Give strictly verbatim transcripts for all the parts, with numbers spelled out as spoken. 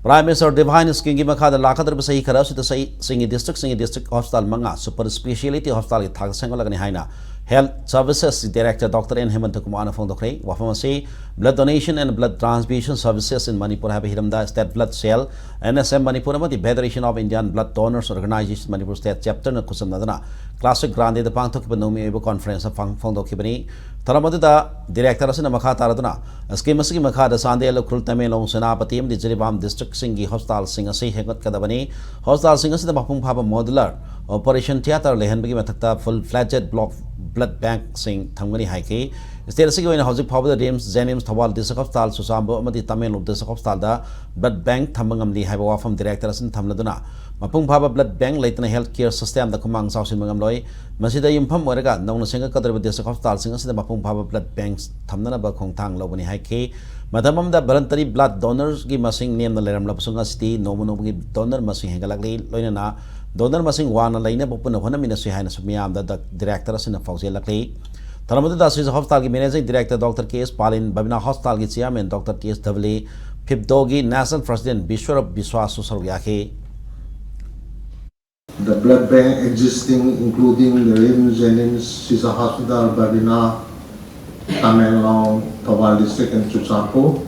Prime Minister Divine Scheme ꯒꯤ ꯃꯈꯥꯗ ꯂꯥꯛꯀꯗꯧꯔꯤꯕ ꯆꯍꯤ ꯈꯔ ꯑꯁꯤꯗ ꯆꯍꯤꯁꯤꯡꯒꯤ district ꯁꯤꯡꯒꯤ district hospital ꯃꯉꯥ super speciality hospital ꯒꯤ ꯊꯥꯛꯇ ꯁꯦꯝꯒꯠꯂꯒꯅꯤ ꯍꯥꯏꯅ Health Services Director Doctor N ꯍꯦꯃꯟꯇ ꯀꯨꯃꯥꯔꯅ ꯐꯣꯡꯗꯣꯛꯈ꯭ꯔꯦ꯫ ꯋꯥꯐꯝ ꯑꯁꯤ Blood Donation and Blood Transfusion Services in Manipur ꯍꯥꯏꯕ ꯍꯤꯔꯝꯗ State Blood Cell, N S M Manipur ꯑꯃꯗꯤ Federation of Indian Blood Donors Organization Manipur State Chapter ꯅ ꯈꯨꯠꯁꯝꯅꯗꯨꯅ Classic Grande ꯗ ꯄꯥꯡꯊꯣꯛꯈꯤꯕ ꯅꯣꯡꯃꯒꯤ ꯑꯣꯏꯕ conference ꯐꯣꯡꯗꯣꯛꯈꯤꯕꯅꯤ꯫ ꯊꯧꯔꯝ ꯑꯗꯨꯗ director ꯑꯁꯤꯅ ꯃꯈꯥ ꯇꯥꯔꯗꯨꯅ, scheme ꯑꯁꯤꯒꯤ ꯃꯈꯥꯗ ꯆꯥꯟꯗꯦꯜ, ꯎꯈ꯭ꯔꯨꯜ, ꯇꯃꯦꯡꯂꯣꯡ, ꯁꯦꯅꯥꯄꯇꯤ ꯑꯃꯗꯤ ꯖꯤꯔꯤꯕꯥꯝ district ꯁꯤꯡꯒꯤ hospital ꯁꯤꯡ ꯑꯁꯤ ꯍꯦꯟꯒꯠꯀꯗꯕꯅꯤ꯫ Hospital ꯁꯤꯡ ꯑꯁꯤꯗ ꯃꯄꯨꯡ ꯐꯥꯕ modular operation theatre ꯂꯩꯍꯟꯕꯒꯤ ꯃꯊꯛꯇ full fledged block blood bank ꯁꯤꯡ ꯊꯝꯒꯅꯤ ꯍꯥꯏꯈꯤ꯫ State ꯑꯁꯤꯒꯤ ꯑꯣꯏꯅ ꯍꯧꯖꯤꯛ ꯐꯥꯎꯕꯗ RIMS, JNIMS, Thoubal district hospital, Churachandpur ꯑꯃꯗꯤ ꯇꯃꯦꯡꯂꯣꯡ district hospital ꯗ blood bank ꯊꯝꯕ ꯉꯝꯂꯤ ꯍꯥꯏꯕ ꯋꯥꯐꯝ director ꯑꯁꯤꯅ ꯊꯝꯂꯗꯨꯅ, ꯃꯄꯨꯡ ꯐꯥꯕ blood bank ꯂꯩꯇꯅ health care system ꯗ ꯈꯨꯃꯥꯡ ꯆꯥꯎꯁꯤꯟꯕ ꯉꯝꯂꯣꯏ꯫ ꯃꯁꯤꯗ ꯌꯨꯝꯐꯝ ꯑꯣꯏꯔꯒ ꯅꯧꯅ ꯁꯦꯝꯒꯠꯀꯗꯧꯔꯤꯕ district hospital ꯁꯤꯡ ꯑꯁꯤꯗ ꯃꯄꯨꯡ ꯐꯥꯕ blood banks ꯊꯝꯅꯅꯕ ꯈꯣꯡꯊꯥꯡ ꯂꯧꯒꯅꯤ ꯍꯥꯏꯈꯤ꯫ ꯃꯇꯝ ꯑꯃꯗ voluntary blood donors ꯒꯤ ꯃꯁꯤꯡ ꯅꯦꯝꯅ ꯂꯩꯔꯝꯂꯕꯁꯨ, ꯉꯁꯤꯗꯤ ꯅꯣꯡꯃ ꯅꯣꯡꯃꯒꯤ donor ꯃꯁꯤꯡ ꯍꯦꯟꯒꯠꯂꯛꯂꯤ꯫ ꯂꯣꯏꯅꯅ donor ꯃꯁꯤꯡ ꯋꯥꯡꯅ ꯂꯩꯅꯕ ꯄꯨꯟꯅ ꯍꯣꯠꯅꯃꯤꯟꯅꯁꯤ ꯍꯥꯏꯅꯁꯨ ꯃꯤꯌꯥꯝꯗ ꯗ-, director ꯑꯁꯤꯅ ꯄꯥꯎꯖꯦꯜꯂꯛꯂꯤ꯫ ꯊꯧꯔꯝ ꯑꯗꯨꯗ Swiss Hospital ꯒꯤ managing director Doctor K S ꯄꯥꯂꯤꯟ, ꯕꯕꯤꯅꯥ Hospital ꯒꯤ chairman Doctor K S ꯙꯕꯂꯤ, ꯐꯤꯞꯗꯣꯒꯤ national president ꯕꯤꯁ꯭ꯋꯔꯨꯞ ꯕꯤꯁ꯭ꯋꯥꯁꯁꯨ ꯁꯔꯨꯛ ꯌꯥꯈꯤ꯫ The blood bank existing, including the RIMS, JNIMS, Swiss Hospital, Babina, Tamenglong, Thoubal district, and Churachandpur.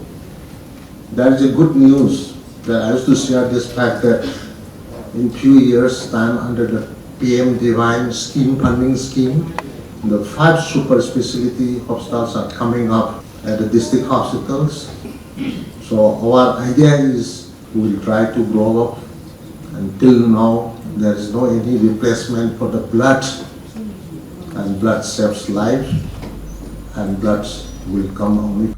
That is a good news that I used to share this fact that in few years' time, under the P M Divine scheme, funding scheme, the five super speciality hospitals are coming up at the district hospitals. So our idea is we will try to grow up. Until now, there is no any replacement for the blood, and blood saves life, and blood will come only